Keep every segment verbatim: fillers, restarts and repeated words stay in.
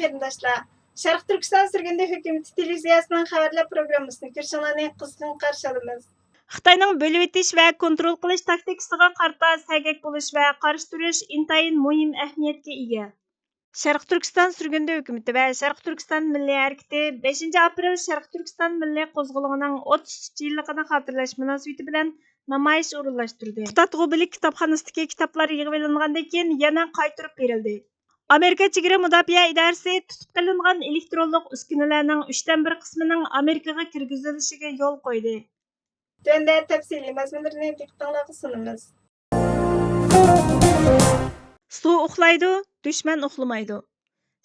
قېرىنداشلار، شەرقىي تۈركىستان سۈرگۈندە ھۆكۈمىتى تېلېۋىزىيەسىنىڭ خەۋەرلەر پروگراممىسىنى كۆرۈشۈڭلارنى قىزغىن قارشى ئالىمىز. خىتاينىڭ بۆلۈۋېتىش ۋە كونترول قىلىش تاكتىكىسىغا قارىتا سەگەك بولۇش ۋە قارشى تۇرۇش ئىنتايىن مۇھىم ئەھمىيەتكە ئىگە. شەرقىي تۈركىستان سۈرگۈندە ھۆكۈمىتى ۋە شەرقىي تۈركىستان مىللىي ھەرىكىتى بەشىنچى ئاپرېل شەرقىي تۈركىستان مىللىي قوزغىلىڭىنىڭ ئوتتۇز ئۈچىنچى يىللىقىنى خاتىرىلەش مۇناسىۋىتى بىلەن نامايىش ئورۇنلاشتۇردى. دېپۇتات غوبىلىك كىتابخانىسىدىكى كىتابلار يىغىۋېلىنغاندىن كېيىن يەنە قايتۇرۇپ بېرىلدى. ئامېرىكا چېگرا مۇداپىئە ئىدارىسى تۇتۇپ قېلىنغان ئېلېكترونلۇق ئۈسكۈنىلەرنىڭ ئۈچتىن بىر قىسمىنىڭ ئامېرىكىغا كىرگۈزۈلۈشىگە يول قويدى. تۆۋەندە تەپسىلىي مەزمۇنلىرىنى دىققىتىڭلارغا سۇنىمىز. سۇ ئۇخلايدۇ، دۈشمەن ئۇخلىمايدۇ.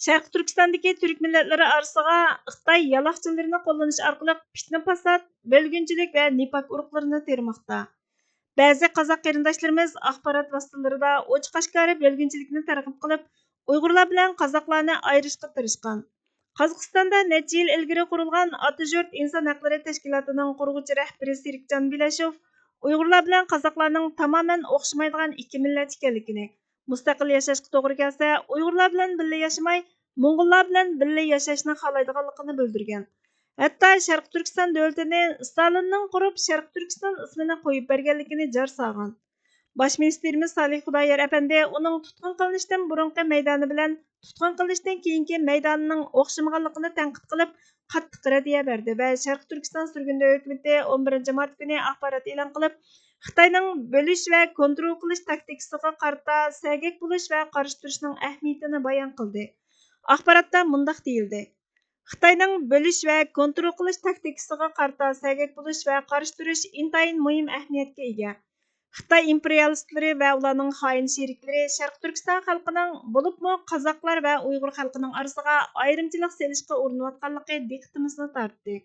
شەرقىي تۈركىستاندىكى تۈرك مىللەتلىرى ئارىسىغا خىتاي يالاقچىلىرىنى قوللىنىش ئارقىلىق پىتنە پاسات، بۆلگۈنچىلىك ۋە نىپاق ئۇرۇقلىرىنى تېرىماقتا. بەزى قازاق قېرىنداشلىرىمىز ئاخبارات ۋاسىتىلىرىدا ئوچۇق ئاشكارا بۆلگۈنچىلىكنى تەرغىب قىلىپ، ئۇيغۇرلار بىلەن قازاقلارنى ئايرىشقا تىرىشقان. قازاقىستاندا نەچچە يىل ئىلگىرى قۇرۇلغان ئاتىجۇرت ئىنسان ھەقلىرى تەشكىلاتىنىڭ قۇرغۇچى رەھبىرى سېرىكجان بىلەشوف ئۇيغۇرلار بىلەن قازاقلارنىڭ تامامەن ئوخشىمايدىغان ئىككى مىللەت ئىكەنلىكىنى، مۇستەقىل ياشاشقا توغرا كەلسە، ئۇيغۇرلار بىلەن بىللە ياشىماي، موڭغۇللار بىلەن بىللە ياشاشنى خالايدىغانلىقىنى بىلدۈرگەن. ھەتتا شەرقىي تۈركىستان دۆلىتىنى ستالىننىڭ قۇرۇپ، شەرقىي تۈركىستان ئىسمىنى قويۇپ بەرگەنلىكىنى جار سالغان. باش مىنىستىرىمىز سالىھ خۇدايار ئەپەندى ئۇنىڭ تۇتقۇن قىلىنىشتىن بۇرۇنقى مەيدانى بىلەن تۇتقۇن قىلىنىشتىن كېيىنكى مەيدانىنىڭ ئوخشىمىغانلىقىنى تەنقىد قىلىپ، قاتتىق رەددىيە بەردى ۋە شەرقىي تۈركىستان سۈرگۈندە ھۆكۈمىتى ئون بىرىنچى مارت كۈنى ئاخبارات ئېلان قىلىپ، خىتاينىڭ بۆلۈش ۋە كونترول قىلىش تاكتىكىسىغا قارىتا سەگەك بولۇش ۋە قارشى تۇرۇشنىڭ ئەھمىيىتىنى بايان قىلدى. ئاخباراتتا مۇنداق دېيىلدى: خىتاينىڭ بۆلۈش ۋە كونترول قىلىش تاكتىكىسىغا قارىتا سەگەك بولۇش ۋە قارشى تۇرۇش ئىنتايىن مۇھىم ئەھمىيەتكە ئىگە. خىتاي ئىمپېرىيالىستلىرى ۋە ئۇلارنىڭ خائىن شېرىكلىرى شەرقىي تۈركىستان خەلقىنىڭ، بولۇپمۇ قازاقلار ۋە ئۇيغۇر خەلقىنىڭ ئارىسىغا ئايرىمچىلىق سېلىشقا ئۇرۇنۇۋاتقانلىقى دىققىتىمىزنى تارتتى.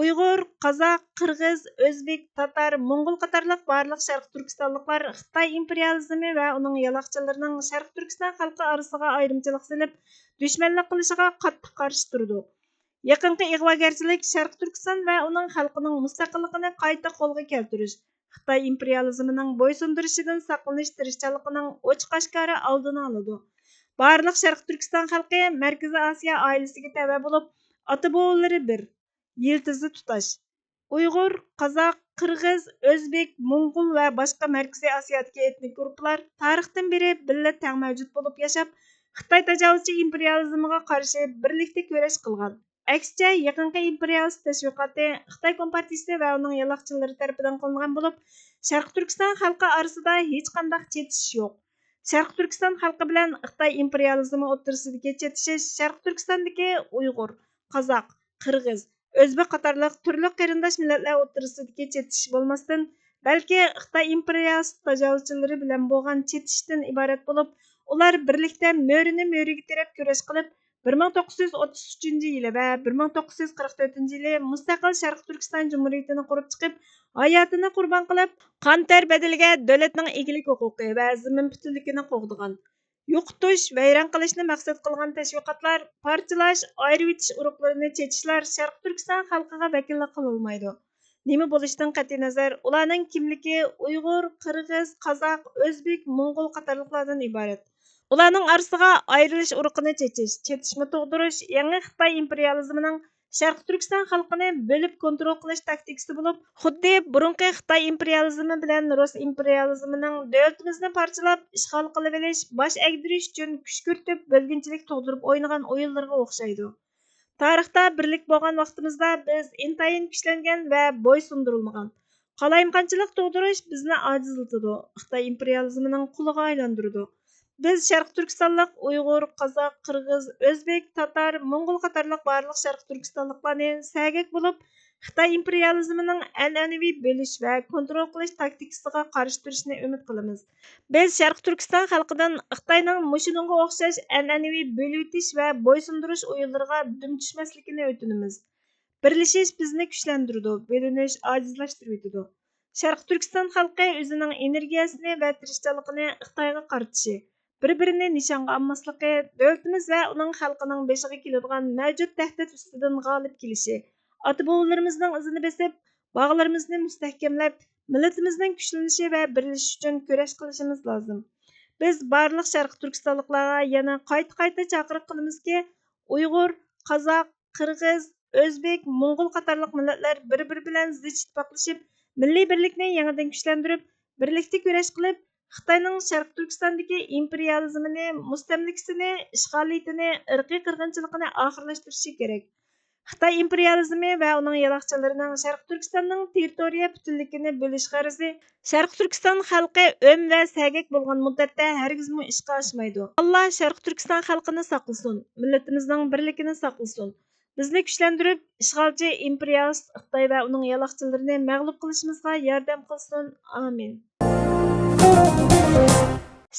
ئۇيغۇر، قازاق، قىرغىز، ئۆزبېك، تاتار، موڭغۇل قاتارلىق بارلىق شەرقىي تۈركىستانلىقلار خىتاي ئىمپېرىيالىزمى ۋە ئۇنىڭ يالاقچىلىرىنىڭ شەرقىي تۈركىستان خەلقى ئارىسىغا ئايرىمچىلىق سېلىپ، دۈشمەنلىك قىلىشىغا قاتتىق قارشى تۇرىدۇ. يېقىنقى ئىغۋاگەرچىلىك شەرقىي تۈركىستان ۋە ئۇنىڭ خەلقىنىڭ مۇستەقىللىقىنى قايتا قولغا كەلتۈرۈش، خىتاي ئىمپېرىيالىزمىنىڭ بويسۇندۇرۇشىدىن ساقلىنىش تىرىشچانلىقىنىڭ ئوچۇق ئاشكارا ئالدىنى ئالىدۇ. بارلىق شەرقىي تۈركىستان خەلقى مەركىزىي ئاسىيا ئائىلىسىگە تەۋە بولۇپ، ئاتا بوۋىلىرى بىر، يىلتىزى تۇتاش. ئۇيغۇر، قازاق، قىرغىز، ئۆزبېك، موڭغۇل ۋە باشقا مەركىزىي ئاسىيادىكى ئېتنىك گۇرۇپپىلار تارىختىن بېرى بىللە تەڭ مەۋجۇت بولۇپ ياشاپ، خىتاي تاجاۋۇزچى ئىمپېرىيالىزمىغا قارشى بىرلىكتە كۈرەش قىلغان. ئەكسىچە، يېقىنقى ئىمپېرىيالىست تەشۋىقاتى خىتاي كومپارتىيىسى ۋە ئۇنىڭ يالاقچىلىرى تەرىپىدىن قىلىنغان بولۇپ، شەرقىي تۈركىستان خەلقى ئارىسىدا ھېچقانداق چېتىشىش يوق. شەرقىي تۈركىستان خەلقى بىلەن خىتاي ئىمپېرىيالىزمى ئوتتۇرىسىدىكى چېتىشىش شەرقىي تۈركىستاندىكى ئۇيغۇر، قازاق، قىرغىز، ئۆزبېك قاتارلىق تۈرلۈك قېرىنداش مىللەتلەر ئوتتۇرىسىدىكى چېتىشىش بولماستىن، بەلكى خىتاي ئىمپېرىيالىست تاجاۋۇزچىلىرى بىلەن بولغان چېتىشىشتىن ئىبارەت بولۇپ، ئۇلار بىرلىكتە مۆرىنى مۆرىگە تىرەپ كۈرەش قىلىپ، بىر مىڭ توققۇز يۈز ئوتتۇز ئۈچىنچى يىلى ۋە بىر مىڭ توققۇز يۈز قىرىق تۆتىنچى يىلى مۇستەقىل شەرقىي تۈركىستان جۇمھۇرىيىتىنى قۇرۇپ چىقىپ، ھاياتىنى قۇربان قىلىپ، قان تەر بەدىلىگە دۆلەتنىڭ ئىگىلىك ھوقۇقى ۋە زېمىن پۈتۈنلۈكىنى قوغدىغان. يوقىتىش، ۋەيران قىلىشنى مەقسەت قىلغان تەشۋىقاتلار، پارچىلاش، ئايرىۋېتىش ئۇرۇقلىرىنى چېچىشلار شەرقىي تۈركىستان خەلقىگە ۋەكىللىك قىلالمايدۇ. نېمە بولۇشىدىن قەتئىينەزەر، ئۇلارنىڭ كىملىكى ئۇيغۇر، قىرغىز، قازاق، ئۆزبېك، موڭغۇل قاتارلىقلاردىن ئىبارەت. ئۇلارنىڭ ئارىسىغا ئايرىلىش ئۇرۇقىنى چېچىش، چېتىشما تۇغدۇرۇش يېڭى خىتاي ئىمپېرىيالىزمىنىڭ شەرقىي تۈركىستان خەلقىنى بۆلۈپ كونترول قىلىش تاكتىكىسى بولۇپ، خۇددى بۇرۇنقى خىتاي ئىمپېرىيالىزمى بىلەن رۇس ئىمپېرىيالىزمىنىڭ دۆلىتىمىزنى پارچىلاپ، ئىشغال قىلىۋېلىش، باش ئەگدۈرۈش ئۈچۈن كۈشكۈرتۈپ، بۆلگۈنچىلىك تۇغدۇرۇپ ئوينىغان ئويۇنلىرىغا ئوخشايدۇ. تارىختا بىرلىك بولغان ۋاقتىمىزدا بىز ئىنتايىن كۈچلەنگەن ۋە بويسۇندۇرۇلمىغان. قالايمىقانچىلىق تۇغدۇرۇش بىزنى ئاجىزلىتىدۇ. خىتاي ئىمپېرىيالىزمىنىڭ قۇلىغا ئايلاندۇرىدۇ. بىز شەرقىي تۈركىستانلىق ئۇيغۇر، قازاق، قىرغىز، ئۆزبېك، تاتار، موڭغۇل قاتارلىق بارلىق شەرقىي تۈركىستانلىقلارنى سەگەك بولۇپ، خىتاي ئىمپېرىيالىزمىنىڭ ئەنئەنىۋى بۆلۈش ۋە كونترول قىلىش تاكتىكىسىغا قارشى تۇرۇشنى ئۈمىد قىلىمىز. بىز شەرقىي تۈركىستان خەلقىدىن خىتاينىڭ مۇشۇنىڭغا ئوخشاش ئەنئەنىۋى بۆلۈۋېتىش ۋە بويسۇندۇرۇش ئويۇنلىرىغا دۈم چۈشمەسلىكىنى ئۆتۈنىمىز. بىرلىشىش بىزنى كۈچلەندۈرىدۇ، بۆلۈنۈش ئاجىزلاشتۇرۇۋېتىدۇ. شەرقىي تۈركىستان خەلقى ئۆزىنىڭ ئېنېرگىيەسىنى ۋە تىرىشچانلىقىنى خىتايغا قارىتىشى، بىر-بىرىنى نىشانغا ئالماسلىقى، دۆلىتىمىز ۋە ئۇنىڭ خەلقىنىڭ بېشىغا كېلىدىغان مەۋجۇت تەھدىت ئۈستىدىن غالىب كېلىشى، ئاتا-بوۋىلىرىمىزنىڭ ئىزىنى بېسىپ، باغلىرىمىزنى مۇستەھكەملەپ، مىللىتىمىزنىڭ كۈچلىنىشى ۋە بىرلىشىشى ئۈچۈن كۈرەش قىلىشىمىز لازىم. بىز بارلىق شەرقىي تۈركىستانلىقلارغا يەنە قايتا-قايتا چاقىرىق قىلىمىزكى، ئۇيغۇر، قازاق، قىرغىز، ئۆزبېك، موڭغۇل قاتارلىق مىللەتلەر بىر-بىرى بىلەن زىچ ئىتتىپاقلىشىپ، مىللىي بىرلىكنى يېڭىدىن كۈچلەندۈرۈپ، بىرلىكتە كۈرەش قىلىپ، خىتاينىڭ شەرقىي تۈركىستاندىكى ئىمپېرىيالىزمىنى، مۇستەملىكىسىنى، ئىشغالىيىتىنى، ئىرقىي قىرغىنچىلىقىنى ئاخىرلاشتۇرۇشى كېرەك. خىتاي ئىمپېرىيالىزمى ۋە ئۇنىڭ يالاقچىلىرىنىڭ شەرقىي تۈركىستاننىڭ تېررىتورىيە پۈتۈنلۈكىنى بۆلۈش غەرىزى شەرقىي تۈركىستان خەلقى ئۆم ۋە سەگەك بولغان مۇددەتتە ھەرگىزمۇ ئىشقا ئاشمايدۇ. ئاللا شەرقىي تۈركىستان خەلقىنى ساقلىسۇن، مىللىتىمىزنىڭ بىرلىكىنى ساقلىسۇن. بىزنى كۈچلەندۈرۈپ، ئىشغالچى ئىمپېرىيالىست خىتاي ۋە ئۇنىڭ يالاقچىلىرىنى مەغلۇپ قىلىشىمىزغا ياردەم قىلسۇن. ئامىن.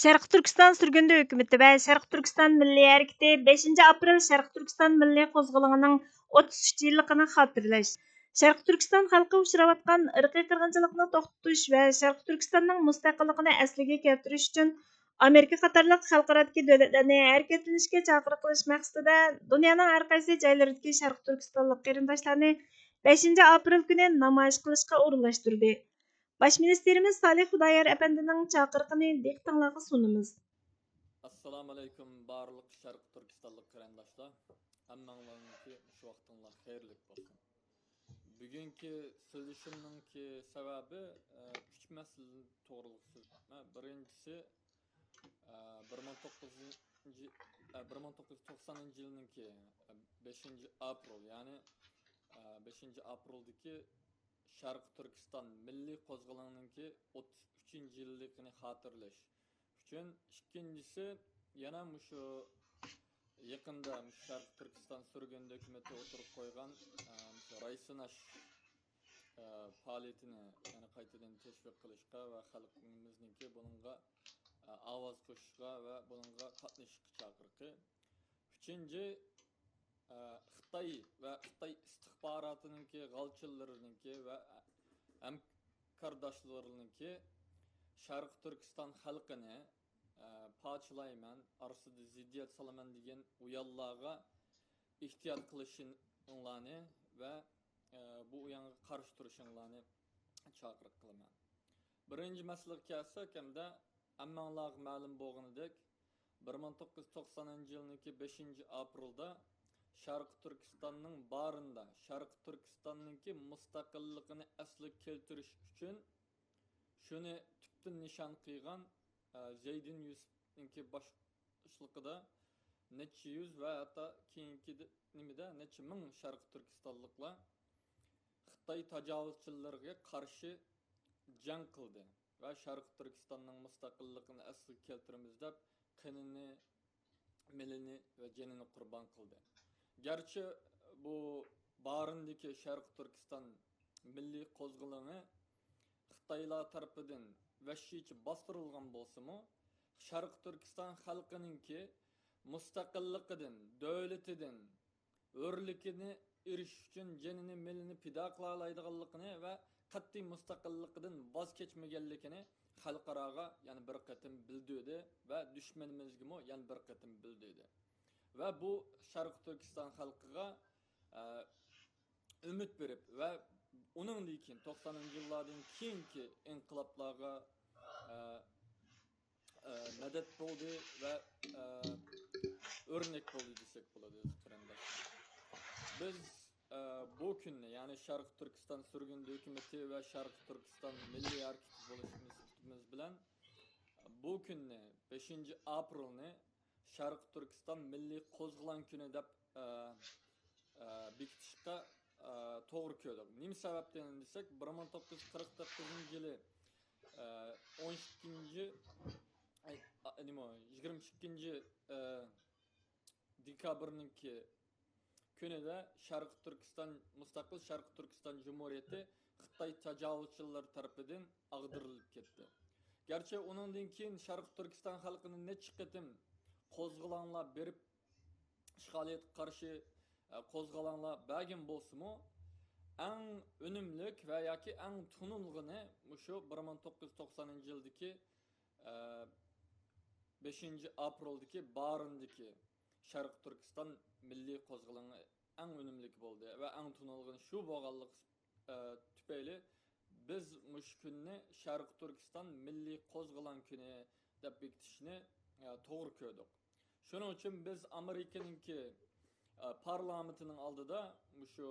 شەرقىي تۈركىستان سۈرگۈندە ھۆكۈمىتى ۋە شەرقىي تۈركىستان مىللىي ھەرىكىتى بەشىنچى ئاپرېل شەرقىي تۈركىستان مىللىي قوزغىلىڭىنىڭ ئوتتۇز ئۈچ يىللىقىنى خاتىرىلەش، شەرقىي تۈركىستان خەلقى ئۇچراۋاتقان ئىرقىي قىرغىنچىلىقنى توختىتىش ۋە شەرقىي تۈركىستاننىڭ مۇستەقىللىقىنى ئەسلىگە كەلتۈرۈش ئۈچۈن ئامېرىكا قاتارلىق خەلقئارادىكى دۆلەتلەرنى ھەرىكەتلىنىشكە چاقىرىق قىلىش مەقسىتىدە دۇنيانىڭ ھەر قايسى جايلىرىدىكى شەرقىي تۈركىستانلىق قېرىنداشلارنى بەشىنچى ئاپرېل كۈنى نامايىش قىلىشقا ئورۇنلاشتۇردى. باش مىنىستىرىمىز سالىھ خۇدايار ئەپەندىنىڭ چاقىرىقىنى دىققىتىڭلارغا سۇنىمىز. ئەسسالامۇئەلەيكۇم، بارلىق شەرقىي تۈركىستانلىق قېرىنداشلار. ھەممىڭلارنىڭكى مۇشۇ ۋاقتىڭلار خەيرلىك بولسۇن. بۈگۈنكى سۆزلىشىمنىڭكى سەۋەبى، ئە، ئۈچ مەسىلە توغرۇلۇق سۆزلەيمەن. بىرىنچىسى، ئە، بىر مىڭ توققۇز يۈز، ئە، بىر مىڭ توققۇز يۈز توقسان يىلنىڭكى، ئە، بەشىنچى ئاپرېل، يەنى، ئە، بەشىنچى ئاپرېلدىكى شەرقىي تۈركىستان مىللىي قوزغىلىڭىنىڭكى ئوتتۇز ئۈچىنچى يىللىقىنى خاتىرىلەش ئۈچۈن. ئىككىنچىسى، يەنە مۇشۇ يېقىندا مۇشۇ شەرقىي تۈركىستان سۈرگۈندە ھۆكۈمىتى ئوتتۇرىغا قويغان، ئە، مۇشۇ راي سىناش، ئە، پائالىيىتىنى يەنە قايتىدىن تەشۋىق قىلىشقا ۋە خەلقىمىزنىڭكى بۇنىڭغا، ئە، ئاۋاز قوشۇشقا ۋە بۇنىڭغا قاتنىشىشقا چاقىرىقى. ئۈچىنچى، ئە، خىتاي ۋە خىتاي ئىستىخباراتىنىڭكى، غالچىلىرىنىڭكى ۋە ھەمكارداشلىرىنىڭكى شەرقىي تۈركىستان خەلقىنى، ئە، پارچىلايمەن، ئارىسىدا زىددىيەت سالىمەن دېگەن ئۇيانلارغا ئېھتىيات قىلىشىڭلارنى ۋە، ئە، بۇ ئۇيانغا قارشى تۇرۇشۇڭلارنى چاقىرىق قىلىمەن. بىرىنچى مەسىلىگە كەلسەك، ھەمدە ھەممىڭلارغا مەلۇم بولغىنىدەك، بىر مىڭ توققۇز يۈز توقسان يىلنىڭكى بەشىنچى ئاپرېلدا شەرقىي تۈركىستاننىڭ بارىندا شەرقىي تۈركىستاننىڭكى مۇستەقىللىقىنى ئەسلىگە كەلتۈرۈش ئۈچۈن شۇنى تۈپتىن نىشان قىلغان، ئە، زەيدىن يۈسۈپنىڭكى باشلىقىدا نەچچە يۈز ۋە ھەتتا كېيىنكى نېمىدە نەچچە مىڭ شەرقىي تۈركىستانلىقلار خىتاي تاجاۋۇزچىلىرىغا قارشى جەڭ قىلدى ۋە شەرقىي تۈركىستاننىڭ مۇستەقىللىقىنى ئەسلىگە كەلتۈرىمىز دەپ قېنىنى، مېلىنى ۋە جېنىنى قۇربان قىلدى. گەرچە بۇ بارىندىكى شەرقىي تۈركىستان مىللىي قوزغىلىڭى خىتايلار تەرىپىدىن ۋەھشىيچە باستۇرۇلغان بولسىمۇ، شەرقىي تۈركىستان خەلقىنىڭكى مۇستەقىللىقىدىن، دۆلىتىدىن، ھۆرلۈكىنى ئېرىشىش ئۈچۈن جېنىنى، مېلىنى پىدا قىلالايدىغانلىقىنى ۋە قەتئىي مۇستەقىللىقىدىن ۋاز كەچمىگەنلىكىنى خەلقئاراغا يەنە بىر قېتىم بىلدۈردى ۋە دۈشمىنىمىزگىمۇ يەنە بىر قېتىم بىلدۈردى. ۋە بۇ شەرقىي تۈركىستان خەلقىگە، ئە، ئۈمىد بېرىپ ۋە ئۇنىڭدىن كېيىن، توقسانىنچى يىللاردىن كېيىنكى ئىنقىلابلارغا، ئە، ئە، مەدەت بولدى ۋە، ئە، ئۆرنەك بولدى دېسەك بولىدۇ، قېرىنداشلار. بىز، ئە، بۇ كۈننى، يەنى شەرقىي تۈركىستان سۈرگۈندە ھۆكۈمىتى ۋە شەرقىي تۈركىستان مىللىي ھەرىكىتى بولۇش ئىنستىتۇتىمىز بىلەن بۇ كۈننى، بەشىنچى ئاپرېلنى شەرقىي تۈركىستان مىللىي قوزغىلاڭ كۈنى دەپ، ئە، ئە، بېكىتىشقا، ئە، توغرا كۆردۇق. نېمە سەۋەبتىن دېسەك، بىر مىڭ توققۇز يۈز قىرىق توققۇزىنچى يىلى، ئە، ئون ئىككىنچى، ئەي، ئا، نېمە، يىگىرمە ئىككىنچى، ئە، دېكابىرنىڭكى كۈنىدە شەرقىي تۈركىستان، مۇستەقىل شەرقىي تۈركىستان جۇمھۇرىيىتى خىتاي تاجاۋۇزچىلىرى تەرىپىدىن ئاغدۇرۇلۇپ كەتتى. گەرچە ئۇنىڭدىن كېيىن شەرقىي تۈركىستان خەلقىنى نەچچە قېتىم قوزغىلاڭلار بېرىپ، ئىشغالىيەتكە قارشى، ئە، قوزغىلاڭلار بەرگەن بولسىمۇ، ئەڭ ئۈنۈملۈك ۋە ياكى ئەڭ تونۇلغىنى مۇشۇ بىر مىڭ توققۇز يۈز توقسانىنچى يىلدىكى، ئە، بەشىنچى ئاپرېلدىكى بارىندىكى شەرقىي تۈركىستان مىللىي قوزغىلىڭى ئەڭ ئۈنۈملۈك بولدى ۋە ئەڭ تونۇلغىنى شۇ بولغانلىقى، ئە، تۈپەيلى بىز مۇشۇ كۈننى شەرقىي تۈركىستان مىللىي قوزغىلاڭ كۈنى دەپ بېكىتىشنى، ئە، توغرا كۆردۇق. شۇنىڭ ئۈچۈن بىز ئامېرىكىنىڭكى ئە، پارلامېنتىنىڭ ئالدىدا مۇشۇ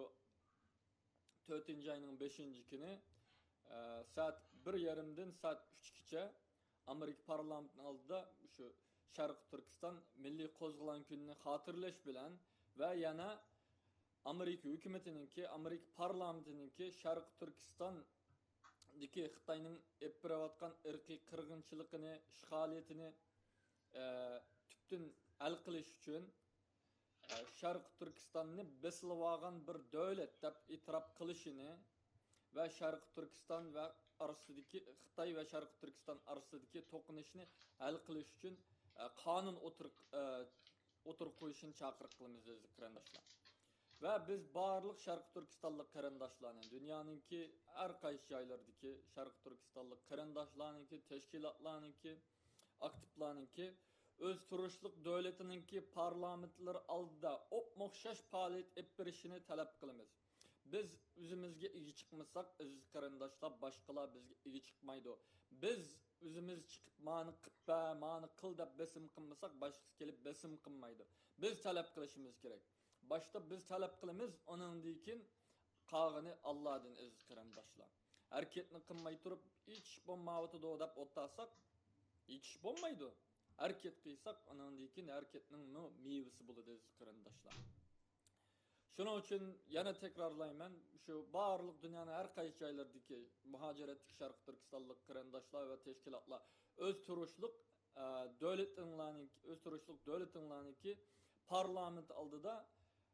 تۆتىنچى ئاينىڭ بەشىنچى كۈنى، ئە، سائەت بىر يېرىمدىن سائەت ئۈچكىچە ئامېرىكا پارلامېنتىنىڭ ئالدىدا مۇشۇ شەرقىي تۈركىستان مىللىي قوزغىلاڭ كۈنىنى خاتىرىلەش بىلەن ۋە يەنە ئامېرىكا ھۆكۈمىتىنىڭكى، ئامېرىكا پارلامېنتىنىڭكى شەرقىي تۈركىستاندىكى خىتاينىڭ ئېلىپ بېرىۋاتقان ئىرقىي قىرغىنچىلىقىنى، ئىشغالىيىتىنى، ئە، تۈپتىن ھەل قىلىش ئۈچۈن، ئە، شەرقىي تۈركىستاننى بېسىلىۋالغان بىر دۆلەت دەپ ئېتىراپ قىلىشىنى ۋە شەرقىي تۈركىستان ۋە ئارىسىدىكى، خىتاي ۋە شەرقىي تۈركىستان ئارىسىدىكى توقۇنۇشنى ھەل قىلىش ئۈچۈن، ئە، قانۇن ئوتتۇرىغا، ئە، ئوتتۇرىغا قويۇشىنى چاقىرىق قىلىمىز، ئەزىز قېرىنداشلار. ۋە بىز بارلىق شەرقىي تۈركىستانلىق قېرىنداشلارنى، دۇنيانىڭكى ھەر قايسى جايلىرىدىكى شەرقىي تۈركىستانلىق قېرىنداشلارنىڭكى، تەشكىلاتلارنىڭكى، ئاكتىپلارنىڭكى ئۆز تۇرۇشلۇق دۆلىتىنىڭكى پارلامېنتلىرى ئالدىدا ئوپمۇئوخشاش پائالىيەت ئېلىپ بېرىشىنى تەلەپ قىلىمىز. بىز ئۆزىمىزگە ئىگە چىقمىساق، ئەزىز قېرىنداشلار، باشقىلار بىزگە ئىگە چىقمايدۇ. بىز ئۆزىمىز چىقىپ، مانى قىلىپ بەر، مانى قىل دەپ بېسىم قىلمىساق، باشقىسى كېلىپ بېسىم قىلمايدۇ. بىز تەلەپ قىلىشىمىز كېرەك. باشتا بىز تەلەپ قىلىمىز، ئۇنىڭدىن كېيىن قالغىنى ئاللادىن، ئەزىز قېرىنداشلار. ھەرىكەتنى قىلماي تۇرۇپ، ھېچ ئىش بولمايۋاتىدۇ دەپ ئولتۇرساق، ھېچ ئىش بولمايدۇ. ھەرىكەت قىلساق، ئۇنىڭدىن كېيىن ھەرىكەتنىڭمۇ مېۋىسى بولىدۇ، ئەزىز قېرىنداشلار. شۇنىڭ ئۈچۈن يەنە تەكرارلايمەن، شۇ بارلىق دۇنيانىڭ ھەر قايسى جايلىرىدىكى مۇھاجىرەتتىكى شەرقىي تۈركىستانلىق قېرىنداشلار ۋە تەشكىلاتلار ئۆز تۇرۇشلۇق، ئە، دۆلىتىڭلارنىڭ، ئۆز تۇرۇشلۇق دۆلىتىڭلارنىڭكى پارلامېنت ئالدىدا،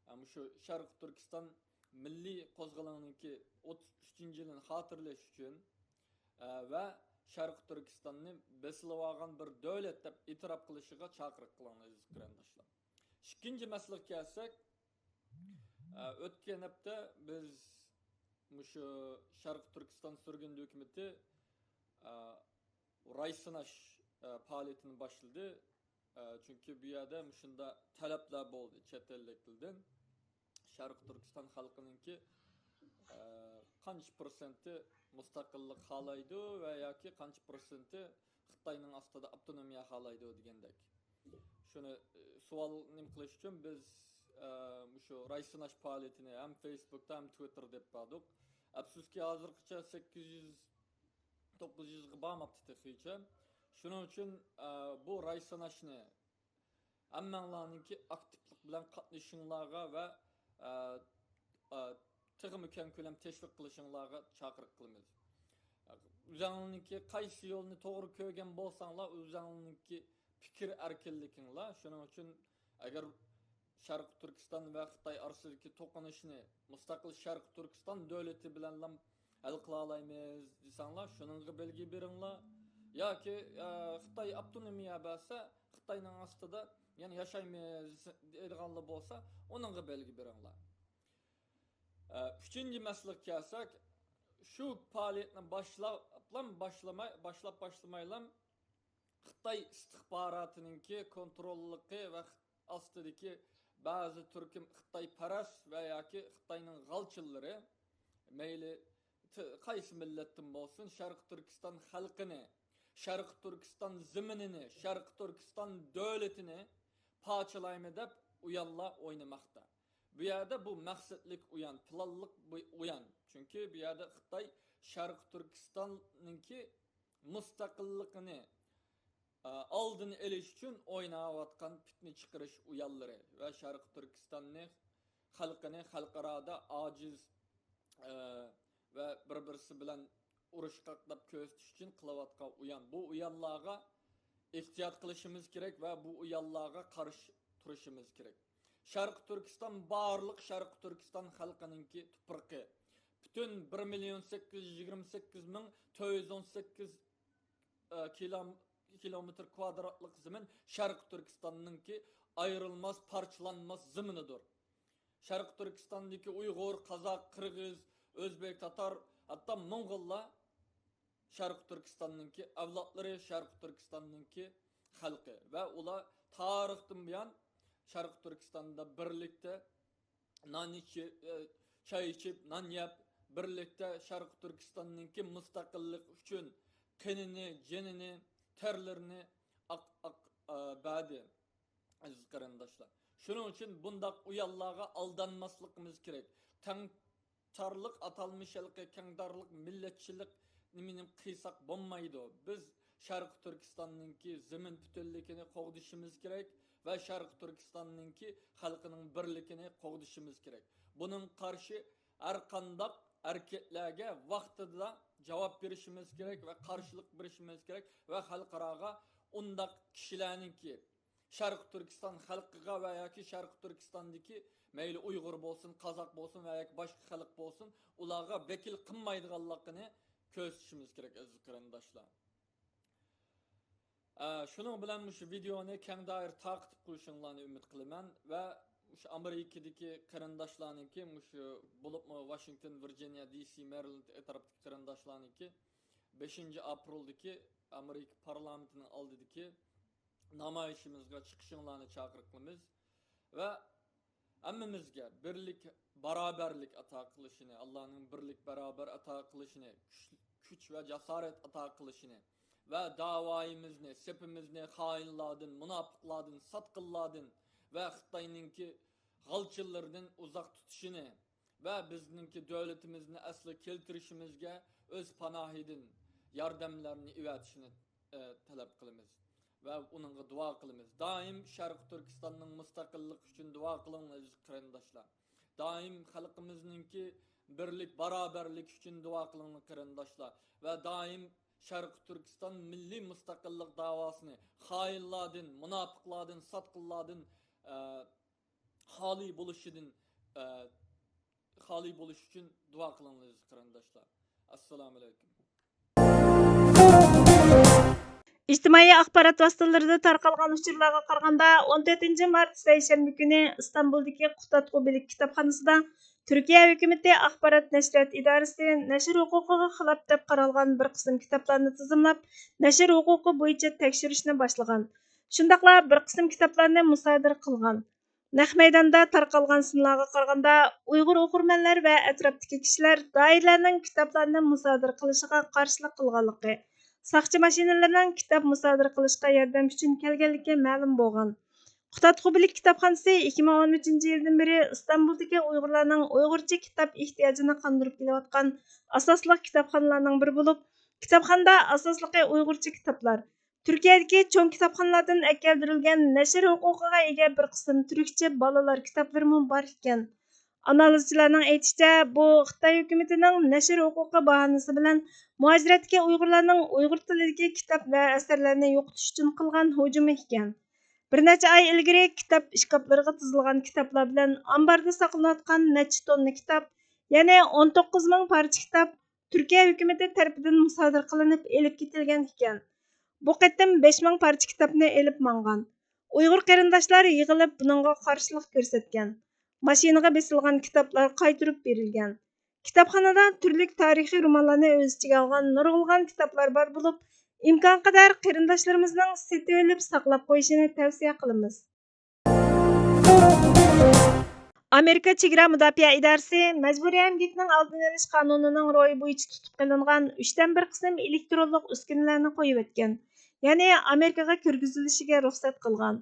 ئە، مۇشۇ شەرقىي تۈركىستان مىللىي قوزغىلىڭنىڭكى ئوتتۇز ئۈچىنچى يىلىنى خاتىرىلەش ئۈچۈن، ئە، ۋە شەرقىي تۈركىستاننى بېسىلىۋالغان بىر دۆلەت دەپ ئېتىراپ قىلىشىغا چاقىرىق قىلىڭلار، ئەزىز قېرىنداشلار. ئىككىنچى مەسىلىگە كەلسەك، ئە، ئۆتكەن ھەپتە بىز مۇشۇ شەرقىي تۈركىستان سۈرگۈندە ھۆكۈمىتى، ئە، راي سىناش، ئە، پائالىيىتىنى باشلىدى. ئە، چۈنكى بۇ يەردە مۇشۇنداق تەلەپلەر بولدى چەت ئەللىكلەردىن. شەرقىي تۈركىستان خەلقىنىڭكى، ئە، قانچە پىرسەنتى مۇستەقىللىق خالايدۇ ۋە ياكى قانچە پىرسەنتى خىتاينىڭ ئاستىدا ئاپتونومىيە خالايدۇ دېگەندەك. شۇنى، ئە، سوئال نېمە قىلىش ئۈچۈن بىز، ئە، مۇشۇ راي سىناش پائالىيىتىنى ھەم فېيسبۇكتا، ھەم تىۋىتتېردا ئېلىپ باردۇق. ئەپسۇسكى، ھازىرغىچە سەككىز يۈز، توققۇز يۈزگە بارماپتۇ تېخىچە. شۇنىڭ ئۈچۈن، ئە، بۇ راي سىناشنى ھەممەڭلارنىڭكى ئاكتىپلىق بىلەن قاتنىشىشىڭلارغا ۋە، ئە، ئە، تېخىمۇ كەڭ كۆلەم تەشۋىق قىلىشىڭلارغا چاقىرىق قىلىمىز. ئۆزەڭلارنىڭكى قايسى يولنى توغرا كۆرگەن بولساڭلار، ئۆزەڭلارنىڭكى پىكىر ئەركىنلىكىڭلار. شۇنىڭ ئۈچۈن ئەگەر شەرقىي تۈركىستان ۋە خىتاي ئارىسىدىكى توقۇنۇشنى مۇستەقىل شەرقىي تۈركىستان دۆلىتى بىلەنلا ھەل قىلالايمىز دېسەڭلار، شۇنىڭغا بەلگە بېرىڭلار. ياكى، ئە، خىتاي ئاپتونومىيە بەرسە، خىتاينىڭ ئاستىدا يەنە ياشايمىز دەيدىغانلار بولسا، ئۇنىڭغا بەلگە بېرىڭلار. ئە، ئۈچىنچى مەسىلىگە كەلسەك، شۇ پائالىيەتنى باشلاپلا باشلىماي، باشلاپ باشلىمايلا خىتاي ئىستىخباراتىنىڭكى كونتروللۇقى ۋە ئاستىدىكى بەزى تۈركۈم خىتايپەرەس ۋە ياكى خىتاينىڭ غالچىلىرى، مەيلى ت-، قايسى مىللەتتىن بولسۇن، شەرقىي تۈركىستان خەلقىنى، شەرقىي تۈركىستان زېمىنىنى، شەرقىي تۈركىستان دۆلىتىنى پارچىلايمەن دەپ ئويۇنلار ئوينىماقتا. بۇ يەردە بۇ مەقسەتلىك ئويۇن، پىلانلىق بۇ ئويۇن. چۈنكى بۇ يەردە خىتاي شەرقىي تۈركىستاننىڭكى مۇستەقىللىقىنى، ئە، ئالدىنى ئېلىش ئۈچۈن ئويناۋاتقان پىتنە چىقىرىش ئويۇنلىرى ۋە شەرقىي تۈركىستاننى، خەلقىنى خەلقئارادا ئاجىز، ئە، ۋە بىر-بىرسى بىلەن ئۇرۇشقاق دەپ كۆرسىتىش ئۈچۈن قىلىۋاتقان ئويۇن. بۇ ئويۇنلارغا ئېھتىيات قىلىشىمىز كېرەك ۋە بۇ ئويۇنلارغا قارشى تۇرۇشىمىز كېرەك. شەرقىي تۈركىستان بارلىق شەرقىي تۈركىستان خەلقىنىڭكى تۇپرىقى. پۈتۈن بىر مىليون سەككىز يۈز يىگىرمە سەككىز مىڭ تۆت يۈز ئون سەككىز، ئە، كىلوم-، كىلومېتىر كۋادراتلىق زېمىن شەرقىي تۈركىستاننىڭكى ئايرىلماس، پارچىلانماس زېمىنىدۇر. شەرقىي تۈركىستاندىكى ئۇيغۇر، قازاق، قىرغىز، ئۆزبېك، تاتار، ھەتتا موڭغۇللار شەرقىي تۈركىستاننىڭكى ئەۋلادلىرى، شەرقىي تۈركىستاننىڭكى خەلقى ۋە ئۇلار تارىختىن بۇيان شەرقىي تۈركىستاندا بىرلىكتە نان ئىچىپ، ئە، چاي ئىچىپ، نان يەپ، بىرلىكتە شەرقىي تۈركىستاننىڭكى مۇستەقىللىق ئۈچۈن قېنىنى، جېنىنى، تەرلىرىنى ئاق، ئاق، ئە، بەردى. ئەزىز قېرىنداشلار، شۇنىڭ ئۈچۈن بۇنداق ئۇياللارغا ئالدانماسلىقىمىز كېرەك. تەڭ تارلىق ئاتالمىشلىقى، كەڭتارلىق مىللەتچىلىك نېمىنى قىلساق بولمايدۇ. بىز شەرقىي تۈركىستاننىڭكى زېمىن پۈتۈنلۈكىنى قوغدىشىمىز كېرەك ۋە شەرقىي تۈركىستاننىڭكى خەلقىنىڭ بىرلىكىنى قوغدىشىمىز كېرەك. بۇنىڭ قارشى ھەر قانداق ھەرىكەتلەرگە ۋاقتىدا جاۋاب بېرىشىمىز كېرەك ۋە قارشىلىق بېرىشىمىز كېرەك ۋە خەلقئاراغا ئۇنداق كىشىلەرنىڭكى شەرقىي تۈركىستان خەلقىگە ۋە ياكى شەرقىي تۈركىستاندىكى مەيلى ئۇيغۇر بولسۇن، قازاق بولسۇن ۋە ياكى باشقا خەلق بولسۇن، ئۇلارغا ۋەكىل قىلمايدىغانلىقىنى كۆرسىتىشىمىز كېرەك، ئەزىز قېرىنداشلار. ئە، شۇنىڭ بىلەن مۇشۇ ۋىدېئونى كەڭ دائىرە تارقىتىپ قويۇشۇڭلارنى ئۈمىد قىلىمەن ۋە مۇشۇ ئامېرىكىدىكى قېرىنداشلارنىڭكى، مۇشۇ بولۇپمۇ ۋاشىنگتون، ۋىرجىنىيە، دى سى، مېرىلېند ئەتراپتىكى قېرىنداشلارنىڭكى بەشىنچى ئاپرېلدىكى ئامېرىكا پارلامېنتىنىڭ ئالدىدىكى نامايىشىمىزغا چىقىشىڭلارنى چاقىرىق قىلىمىز ۋە ھەممىمىزگە بىرلىك، باراۋەرلىك ئاتا قىلىشىنى، ئاللانىڭ بىرلىك، باراۋەر ئاتا قىلىشىنى، كۈچ، كۈچ ۋە جاسارەت ئاتا قىلىشىنى ۋە داۋايىمىزنى، سېپىمىزنى خائىنلاردىن، مۇناپىقلاردىن، ساتقىنلاردىن ۋە خىتاينىڭكى غالچىلىرىدىن ئۇزاق تۇتۇشىنى ۋە بىزنىڭكى دۆلىتىمىزنى ئەسلىگە كەلتۈرۈشىمىزگە ئۆز پاناھىدىن ياردەملەرنى ئېۋەتىشىنى، ئە، تەلەپ قىلىمىز ۋە ئۇنىڭغا دۇئا قىلىمىز. دائىم شەرقىي تۈركىستاننىڭ مۇستەقىللىقى ئۈچۈن دۇئا قىلىڭلار، ئەزىز قېرىنداشلار. دائىم خەلقىمىزنىڭكى بىرلىك، باراۋەرلىك ئۈچۈن دۇئا قىلىڭلار، قېرىنداشلار. ۋە دائىم شەرقىي تۈركىستان مىللىي مۇستەقىللىق داۋاسىنى خائىنلاردىن، مۇناپىقلاردىن، ساتقىنلاردىن، ئە، خالىي بولۇشىدىن، ئە، خالىي بولۇش ئۈچۈن دۇئا قىلىڭلار، ئەزىز قېرىنداشلار. ئەسسالامۇ ئەلەيكۇم. ئىجتىمائىي ئاخبارات ۋاسىتىلىرىدە تارقالغان ئۇچۇرلارغا قارىغاندا، ئون تۆتىنچى مارت سەيشەنبە كۈنى ئىستانبۇلدىكى قۇتادغۇ بىلىك كىتابخانىسىدا تۈركىيە ھۆكۈمىتى ئاخبارات نەشرىيات ئىدارىسى نەشر ھوقۇقىغا خىلاپ دەپ قارالغان بىر قىسىم كىتابلارنى تىزىملاپ، نەشر ھوقۇقى بويىچە تەكشۈرۈشنى باشلىغان. شۇنداقلا بىر قىسىم كىتابلارنى مۇسادىرە قىلغان. نەق مەيداندا تارقالغان سىنلارغا قارىغاندا، ئۇيغۇر ئوقۇرمەنلەر ۋە ئەتراپتىكى كىشىلەر دائىرىلەرنىڭ كىتابلارنى مۇسادىرە قىلىشىغا قارشىلىق قىلغانلىقى، ساقچى ماشىنىلىرىنىڭ كىتاب مۇسادىرە قىلىشقا ياردەم ئۈچۈن كەلگەنلىكى مەلۇم بولغان. قۇتادغۇ بىلىك كىتابخانىسى ئىككى مىڭ ئون ئۈچىنچى يىلدىن بېرى ئىستانبۇلدىكى ئۇيغۇرلارنىڭ ئۇيغۇرچە كىتاب ئېھتىياجىنى قاندۇرۇپ كېلىۋاتقان ئاساسلىق كىتابخانىلارنىڭ بىرى بولۇپ، كىتابخانىدا ئاساسلىقى ئۇيغۇرچە كىتابلار، تۈركىيەدىكى چوڭ كىتابخانىلاردىن ئەكەلدۈرۈلگەن نەشر ھوقۇقىغا ئىگە بىر قىسىم تۈركچە بالىلار كىتابلىرىمۇ بار ئىكەن. ئانالىزچىلارنىڭ ئېيتىشىچە، بۇ خىتاي ھۆكۈمىتىنىڭ نەشر ھوقۇقى باھانىسى بىلەن مۇھاجىرەتتىكى ئۇيغۇرلارنىڭ ئۇيغۇر تىلىدىكى كىتاب ۋە ئەسەرلەرنى يوقىتىش ئۈچۈن قىلغان ھۇجۇمى ئىكەن. بىر نەچچە ئاي ئىلگىرى كىتاب ئىشكاپلىرىغا تىزىلغان كىتابلار بىلەن ئامباردا ساقلىنىۋاتقان نەچچە توننا كىتاب، يەنى ئون توققۇز مىڭ پارچە كىتاب تۈركىيە ھۆكۈمىتى تەرىپىدىن مۇسادىرە قىلىنىپ ئېلىپ كېتىلگەن ئىكەن. بۇ قېتىم بەش مىڭ پارچە كىتابنى ئېلىپ ماڭغان. ئۇيغۇر قېرىنداشلار يىغىلىپ بۇنىڭغا قارشىلىق كۆرسەتكەن. ماشىنىغا بېسىلغان كىتابلار قايتۇرۇپ بېرىلگەن. كىتابخانىدا تۈرلۈك تارىخىي رومانلارنى ئۆز ئىچىگە ئالغان نۇرغۇنلىغان كىتابلار بار بولۇپ، ئىمكانقەدەر قېرىنداشلىرىمىزنىڭ سېتىۋېلىپ ساقلاپ قويۇشىنى تەۋسىيە قىلىمىز. ئامېرىكا چېگرا مۇداپىئە ئىدارىسى مەجبۇرىي ئەمگەكنىڭ ئالدىنى ئېلىش قانۇنىنىڭ روھى بويىچە تۇتۇپ قېلىنغان ئۈچتىن بىر قىسىم ئېلېكترونلۇق ئۈسكۈنىلەرنى قويۇۋەتكەن، يەنى ئامېرىكىغا كىرگۈزۈلۈشىگە رۇخسەت قىلغان.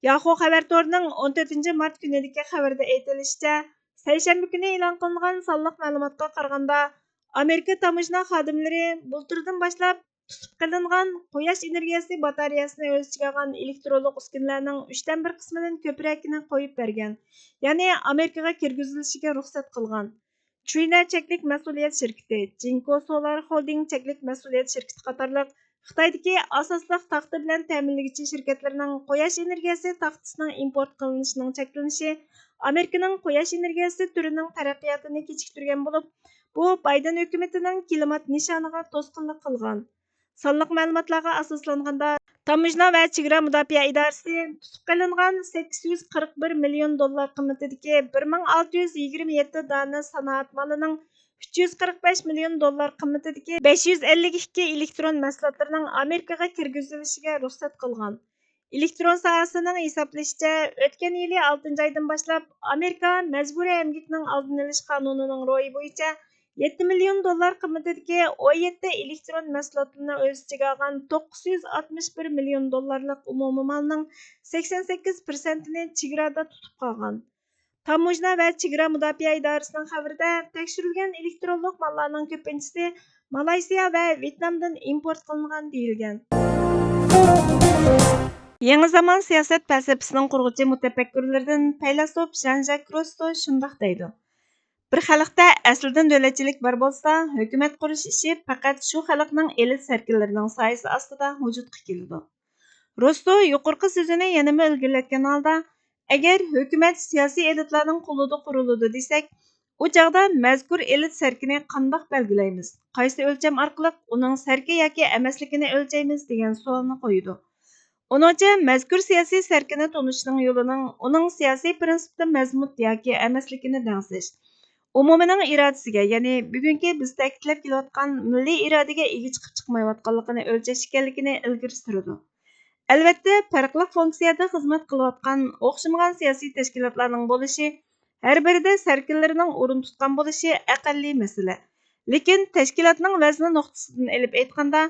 ياخۇ خەۋەر تورىنىڭ ئون تۆتىنچى مارت كۈنىدىكى خەۋىرىدە ئېيتىلىشىچە، سەيشەنبە كۈنى ئېلان قىلىنغان سانلىق مەلۇماتقا قارىغاندا، ئامېرىكا تاموژنا خادىملىرى بۇلتۇردىن باشلاپ تۇتۇپ قېلىنغان قۇياش ئېنېرگىيەسى باتارېيەسىنى ئۆز ئىچىگە ئالغان ئېلېكترونلۇق ئۈسكۈنىلەرنىڭ ئۈچتىن بىر قىسمىدىن كۆپرەكىنى قويۇپ بەرگەن، يەنى ئامېرىكىغا كىرگۈزۈلۈشىگە رۇخسەت قىلغان. ترىنا چەكلىك مەسئۇلىيەت شىركىتى، جىنكو سولار خولدىنگ چەكلىك مەسئۇلىيەت شىركىتى قاتارلىق خىتايدىكى ئاساسلىق تاختا بىلەن تەمىنلىگۈچى شىركەتلىرىنىڭ قۇياش ئېنېرگىيەسى تاختىسىنىڭ ئىمپورت قىلىنىشىنىڭ چەكلىنىشى ئامېرىكىنىڭ قۇياش ئېنېرگىيەسى تۈرىنىڭ تەرەققىياتىنى كېچىكتۈرگەن بولۇپ، بۇ بايدېن ھۆكۈمىتىنىڭ كىلىمات نىشانىغا توسقۇنلۇق قىلغان. سانلىق مەلۇماتلارغا ئاساسلانغاندا، تاموژنا ۋە چېگرا مۇداپىئە ئىدارىسى تۇتۇپ قېلىنغان سەككىز يۈز قىرىق بىر مىليون دوللار قىممىتىدىكى بىر مىڭ ئالتە يۈز يىگىرمە يەتتە دانە سانائەت مالىنىڭ ئۈچ يۈز قىرىق بەش مىليون دوللار قىممىتىدىكى بەش يۈز ئەللىك ئىككى ئېلېكترون مەھسۇلاتلىرىنىڭ ئامېرىكىغا كىرگۈزۈلۈشىگە رۇخسەت قىلغان. ئېلېكترون ساھەسىنىڭ ھېسابلىشىچە، ئۆتكەن يىلى ئالتىنچى ئايدىن باشلاپ ئامېرىكا مەجبۇرىي ئەمگەكنىڭ ئالدىنى ئېلىش قانۇنىنىڭ روھى بويىچە يەتتە مىليون دوللار قىممىتىدىكى ئون يەتتە ئېلېكترون مەھسۇلاتنى ئۆز ئىچىگە ئالغان توققۇز يۈز ئاتمىش بىر مىليون دوللارلىق ئومۇمىي مالنىڭ سەكسەن سەككىز پىرسەنتىنى چېگرادا تۇتۇپ قالغان. تاموژنا ۋە چېگرا مۇداپىئە ئىدارىسىنىڭ خەۋىرىدە، تەكشۈرۈلگەن ئېلېكترونلۇق ماللارنىڭ كۆپىنچىسى مالايسىيا ۋە ۋيېتنامدىن ئىمپورت قىلىنغان دېيىلگەن. يېڭى زامان سىياسەت پەلسەپىسىنىڭ قۇرغۇچى مۇتەپەككۇرلىرىدىن پەيلاسوپ ژان ژاك روسسو شۇنداق دەيدۇ: بىر خەلقتە ئەسلىدىن دۆلەتچىلىك بار بولسا، ھۆكۈمەت قۇرۇش ئىشى پەقەت شۇ خەلقنىڭ ئېلىت سەركىلىرىنىڭ سايىسى ئاستىدا ۋۇجۇدقا كېلىدۇ. روسسو يۇقىرىقى سۆزىنى يەنىمۇ ئىلگىرىلەتكەن ھالدا، ئەگەر ھۆكۈمەت سىياسىي ئېلىتلارنىڭ قولىدا قۇرۇلىدۇ دېسەك، ئۇ چاغدا مەزكۇر ئېلىت سەركىنى قانداق بەلگىلەيمىز؟ قايسى ئۆلچەم ئارقىلىق ئۇنىڭ سەركە ياكى ئەمەسلىكىنى ئۆلچەيمىز؟ دېگەن سوئالنى قويىدۇ. ئۇنىڭچە، مەزكۇر سىياسىي سەركىنى تونۇشنىڭ يولىنىڭ ئۇنىڭ سىياسىي پىرىنسىپتا مەزمۇت ياكى ئەمەسلىكىنى دەڭسەش، ئومۇمىينىڭ ئىرادىسىگە، يەنى بۈگۈنكى بىز تەكىتلەپ كېلىۋاتقان مىللىي ئىرادىگە ئىگە چىقىپ چىقمايۋاتقانلىقىنى ئۆلچەش ئىكەنلىكىنى ئىلگىرى سۈرىدۇ. ئەلۋەتتە، پەرقلىق فۇنكسىيەدە خىزمەت قىلىۋاتقان ئوخشىمىغان سىياسىي تەشكىلاتلارنىڭ بولۇشى، ھەر بىرىدە سەركىلىرىنىڭ ئورۇن تۇتقان بولۇشى ئەقەللىي مەسىلە. لېكىن تەشكىلاتنىڭ ۋەزنى نۇقتىسىدىن ئېلىپ ئېيتقاندا،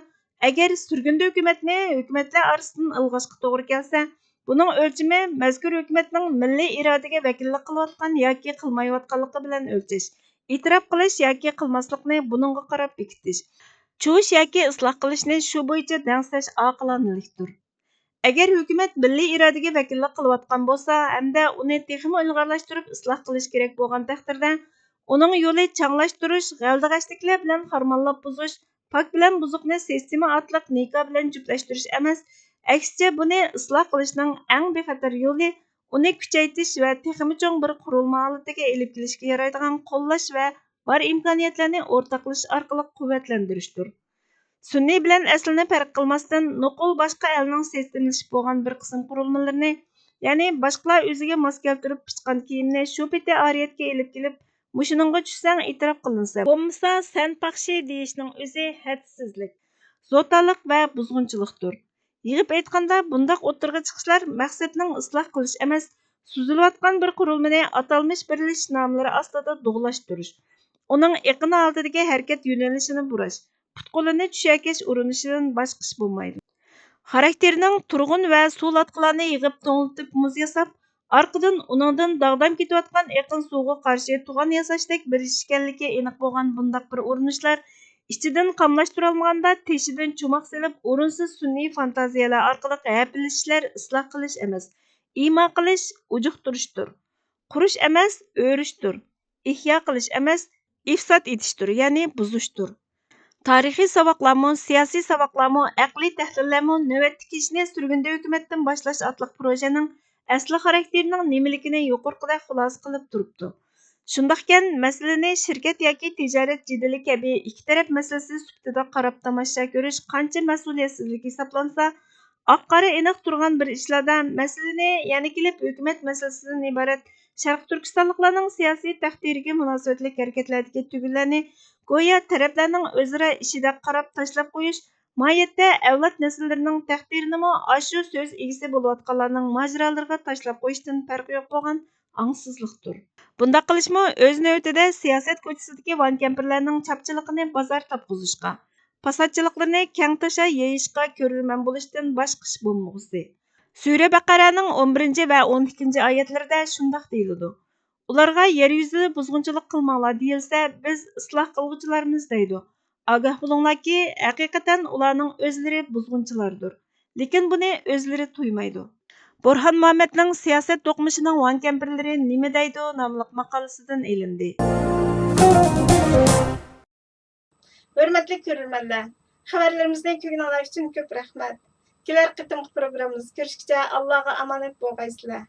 ئەگەر سۈرگۈندە ھۆكۈمەتنى ھۆكۈمەتلەر ئارىسىدىن ئىلغاشقا توغرا كەلسە، بۇنىڭ ئۆلچىمى مەزكۇر ھۆكۈمەتنىڭ مىللىي ئىرادىگە ۋەكىللىك قىلىۋاتقان ياكى قىلمايۋاتقانلىقى بىلەن ئۆلچەش، ئېتىراپ قىلىش ياكى قىلماسلىقنى بۇنىڭغا قاراپ بېكىتىش، چۇۋۇش ياكى ئىسلاھ قىلىشنى شۇ بويىچە دەڭسەش ئاقىلانىلىكتۇر. ئەگەر ھۆكۈمەت مىللىي ئىرادىگە ۋەكىللىك قىلىۋاتقان بولسا ھەمدە ئۇنى تېخىمۇ ئىلغارلاشتۇرۇپ ئىسلاھ قىلىش كېرەك بولغان تەقدىردە، ئۇنىڭ يولى چاڭلاشتۇرۇش، غەلدىغەشلىكلەر بىلەن خارمانلاپ بۇزۇش، پاك بىلەن بۇزۇقنى سىستېما ئارقىلىق نىكا بىلەن جۈپلەشتۈرۈش ئەمەس، ئەكسىچە، بۇنى ئىسلاھ قىلىشنىڭ ئەڭ بىخەتەر يولى ئۇنى كۈچەيتىش ۋە تېخىمۇ چوڭ بىر قۇرۇلما ھالىتىگە ئېلىپ كېلىشكە يارايدىغان قوللاش ۋە بار ئىمكانىيەتلەرنى ئورتاقلىشىش ئارقىلىق قۇۋۋەتلەندۈرۈشتۇر. سۈنئىي بىلەن ئەسلىنى پەرق قىلماستىن، نوقۇل باشقا ئەلنىڭ سىستېمىلىشىپ بولغان بىر قىسىم قۇرۇلمىلىرىنى، يەنى باشقىلار ئۆزىگە ماس كەلتۈرۈپ پىچقان كىيىمنى شۇ پېتى ئارىيەتكە ئېلىپ كېلىپ، مۇشۇنىڭغا چۈشسەڭ ئېتىراپ قىلىنىسەن، بولمىسا سەن پاخشى دېيىشنىڭ ئۆزى ھەدسىزلىك، زوتالىق ۋە بۇزغۇنچىلىقتۇر. يىغىپ ئېيتقاندا، بۇنداق ئوتتۇرىغا چىقىشلار مەقسەتنىڭ ئىسلاھ قىلىش ئەمەس، سۈزۈلۈۋاتقان بىر قۇرۇلمىنى ئاتالمىش بىرلىشىش ناملىرى ئاستىدا دۇغلاشتۇرۇش، ئۇنىڭ ئېقىن ھالىتىدىكى ھەرىكەت يۆنىلىشىنى بۇراش، پۇت-قولىنى چۈشەكەش ئۇرۇنۇشىدىن باشقا ئىش بولمايدۇ. خاراكتېرىنىڭ تۇرغۇن ۋە سۇ لاتقىلارنى يىغىپ توڭلىتىپ مۇز ياساپ، ئارقىدىن ئۇنىڭدىن داغدام كېتىۋاتقان ئېقىن سۇغا قارشى توغان ياساشتەك بىر ئىش ئىكەنلىكى ئېنىق بولغان بۇنداق بىر ئۇرۇنۇشلار ئىچىدىن قاملاشتۇرالمىغاندا تېشىدىن چوماق سېلىپ ئورۇنسىز سۈنئىي فانتازىيەلەر ئارقىلىق ھەپىلىشىشلەر ئىسلاھ قىلىش ئەمەس، ئىما قىلىش، ئۇجۇقتۇرۇشتۇر. قۇرۇش ئەمەس، ئۆرۈشتۇر. ئىھيا قىلىش ئەمەس، ئىفساد ئېتىشتۇر، يەنى بۇزۇشتۇر. تارىخىي ساۋاقلارمۇ، سىياسىي ساۋاقلارمۇ، ئەقلىي تەھلىللەرمۇ نۆۋەتتىكى ئىشنى سۈرگۈندە ھۆكۈمەتتىن باشلاش ئاتلىق پروژەنىڭ ئەسلى خاراكتېرىنىڭ نېمىلىكىنى يۇقىرىقىدەك خۇلاسە قىلىپ تۇرۇپتۇ. شۇنداقكەن، مەسىلىنى شىركەت ياكى تىجارەت جېدىلى كەبى ئىككى تەرەپ مەسىلىسى سۈپىتىدە قاراپ تاماشا كۆرۈش قانچە مەسئۇلىيەتسىزلىك ھېسابلانسا، ئاق-قارا ئېنىق تۇرغان بىر ئىشلاردا مەسىلىنى يەنە كېلىپ ھۆكۈمەت مەسىلىسىدىن ئىبارەت شەرقىي تۈركىستانلىقلارنىڭ سىياسىي تەقدىرىگە مۇناسىۋەتلىك ھەرىكەتلەردىكى تۈگۈنلەرنى گويا تەرەپلەرنىڭ ئۆزئارا ئىشىدەك قاراپ تاشلاپ قويۇش، ماھىيەتتە ئەۋلاد نەسىللىرىنىڭ تەقدىرىنىمۇ ئاشۇ سۆز ئىگىسى بولۇۋاتقانلارنىڭ ماجىرالىرىغا تاشلاپ قويۇشتىن پەرقى يوق بولغان ئاڭسىزلىقتۇر. بۇنداق قىلىشمۇ ئۆز نۆۋىتىدە سىياسەت كوچىسىدىكى ۋان كەمپىرلەرنىڭ چاپچىلىقىنى بازار تاپقۇزۇشقا، پاساتچىلىقلىرىنى كەڭ تاشا يېيىشقا كۆرۈرمەن بولۇشتىن باشقا ئىش بولمىغۇسى. سۈرە بەقەرەنىڭ ئون بىرىنچى ۋە ئون ئىككىنچى ئايەتلىرىدە شۇنداق دېيىلىدۇ: ئۇلارغا يەر يۈزىدە بۇزغۇنچىلىق قىلماڭلار دېيىلسە، بىز ئىسلاھ قىلغۇچىلارمىز دەيدۇ. ئاگاھ بولۇڭلاركى، ھەقىقەتەن ئۇلارنىڭ ئۆزلىرى بۇزغۇنچىلاردۇر. لېكىن بۇنى ئۆزلىرى تۇيمايدۇ. بۇرھان مۇھەممەدنىڭ سىياسەت توقۇنۇشىنىڭ ۋان كەمپىرلىرى نېمە دەيدۇ ناملىق ماقالىسىدىن ئېلىندى. ھۆرمەتلىك كۆرۈرمەنلەر، خەۋەرلىرىمىزنى كۆرگىنىڭلار ئۈچۈن كۆپ رەھمەت. كېلەر قېتىمقى پروگراممىمىزدا كۆرۈشكىچە ئاللاغا ئامانەت بولغايسىلەر.